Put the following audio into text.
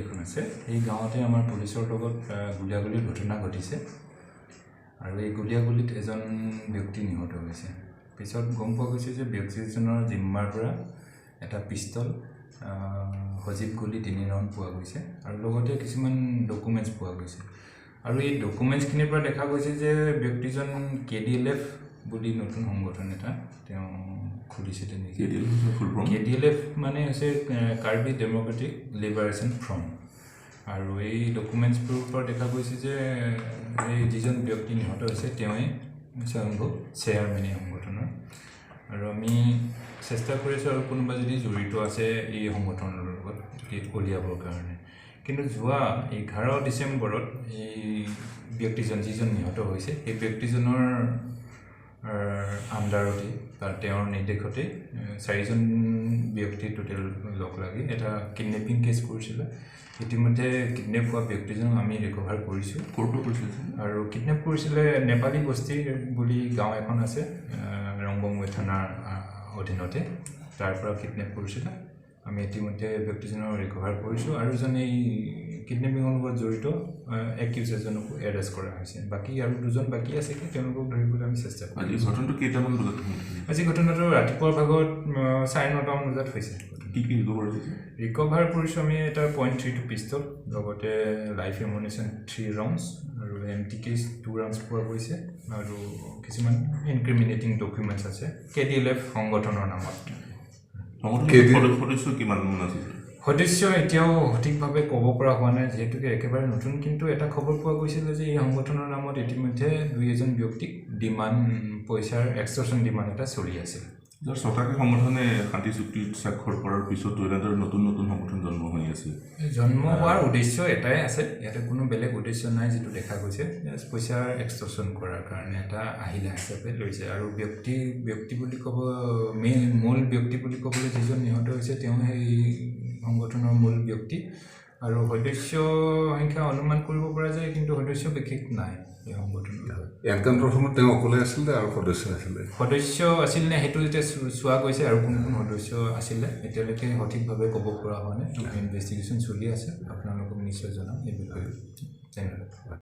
এখন আছে, সেই গাঁৱতে আমাৰ পুলিচৰ লগত গুলীয়াগুলিৰ ঘটনা ঘটিছে আৰু এই গুলীয়াগুলিত এজন ব্যক্তি নিহত হৈছে। পিছত গম পোৱা গৈছে যে ব্যক্তিজনৰ জিম্মাৰ পৰা এটা পিষ্টল, সজীৱ গুলী 3 ৰাউণ্ড পোৱা গৈছে আৰু লগতে কিছুমান ডকুমেণ্টছ পোৱা গৈছে। আৰু এই ডকুমেণ্টছখিনিৰ পৰা দেখা গৈছে যে ব্যক্তিজন KDLF বুলি নতুন সংগঠন এটা তেওঁ খুলিছিলে নিজে। KDLF মানে হৈছে কাৰ্বি ডেম'ক্ৰেটিক লিবাৰেশ্যন ফ্ৰণ্ট। আৰু এই ডকুমেণ্টছবোৰৰ পৰা দেখা গৈছে যে এই যিজন ব্যক্তি নিহত হৈছে তেওঁৱেই স্বয়ংভূ চেয়াৰমেন এই সংগঠনৰ। আৰু আমি চেষ্টা কৰিছোঁ আৰু কোনোবা যদি জড়িত আছে এই সংগঠনৰ লগত উলিয়াবৰ কাৰণে। কিন্তু যোৱা 11 ডিচেম্বৰত এই ব্যক্তিজন যিজন নিহত হৈছে সেই ব্যক্তিজনৰ আণ্ডাৰতেই বা তেওঁৰ নিৰ্দেশতেই 4জন ব্যক্তি টোটেল লগ লাগি এটা কিডনেপিং কেছ কৰিছিলে। ইতিমধ্যে কিডনেপ হোৱা ব্যক্তিজনক আমি ৰিকভাৰ কৰিছোঁ। ক'ৰ পৰা কৰিছিলে? আৰু কিডনেপ কৰিছিলে নেপালী বস্তি বুলি গাঁও এখন আছে ৰংবংৱে থানাৰ অধীনতে, তাৰ পৰা কিডনেপ কৰিছিলে। আমি ইতিমধ্যে ব্যক্তিজনক ৰিকভাৰ কৰিছোঁ আৰু এজন এই কিডনেপিঙৰ লগত জড়িত একিউজ এজনকো এৰেষ্ট কৰা হৈছে। বাকী আৰু 2জন বাকী আছে, কি তেওঁলোকক ধৰিবলৈ আমি চেষ্টা কৰিছোঁ। ঘটনাটো কেইটামান বজাত? আজি ঘটনাটো ৰাতিপুৱাৰ ভাগত 9:30মান বজাত হৈছে। কি কি ৰিকভাৰ হৈছে? ৰিকভাৰ কৰিছোঁ আমি এটা .32 পিষ্টল, লগতে লাইফ এমুনেশ্যন 3 ৰাউণ্ডছ আৰু এমটি কেছ 2 ৰাউণ্ডছ পোৱা গৈছে আৰু কিছুমান ইনক্ৰিমিনেটিং ডকুমেণ্টছ আছে KDLF সংগঠনৰ নামত। সদস্য কিমান আছিল? সদস্য এতিয়াও সঠিকভাৱে ক'ব পৰা হোৱা নাই, যিহেতুকে একেবাৰে নতুন। কিন্তু এটা খবৰ পোৱা গৈছিলে যে এই সংগঠনৰ নামত ইতিমধ্যে 2-1জন ব্যক্তিক ডিমাণ্ড, পইচাৰ এক্সটৰ্চন ডিমাণ্ড এটা চলি আছিল। 6টাকৈ সংগঠনে শান্তি চুক্তিত স্বাক্ষৰ কৰাৰ পিছতো এনেদৰে নতুন নতুন সংগঠন জন্ম হৈ আছে। জন্ম হোৱাৰ উদ্দেশ্য এটাই আছে, ইয়াতে কোনো বেলেগ উদ্দেশ্য নাই যিটো দেখা গৈছে, পইচাৰ এক্সটৰ্চন কৰাৰ কাৰণে এটা আহিলা হিচাপে লৈছে। আৰু ব্যক্তি বুলি ক'ব, মেইন মূল ব্যক্তি বুলি ক'বলৈ যিজন নিহত হৈছে তেওঁ সেই সংগঠনৰ মূল ব্যক্তি। আৰু সদস্য সংখ্যা অনুমান কৰিব পৰা যায়, কিন্তু সদস্য বিশেষ নাই এই সংগঠনৰ। এনকাউণ্টাৰৰ সময়ত তেওঁ অকলে আছিলে আৰু সদস্য আছিলে? সদস্য আছিল নে সেইটো এতিয়া চোৱা গৈছে আৰু কোন কোন সদস্য আছিলে এতিয়ালৈকে সঠিকভাৱে ক'ব পৰা হোৱা নাই। ইনভেষ্টিগেশ্যন চলি আছে, আপোনালোকক নিশ্চয় জনাম এই বিষয়ে। ধন্যবাদ।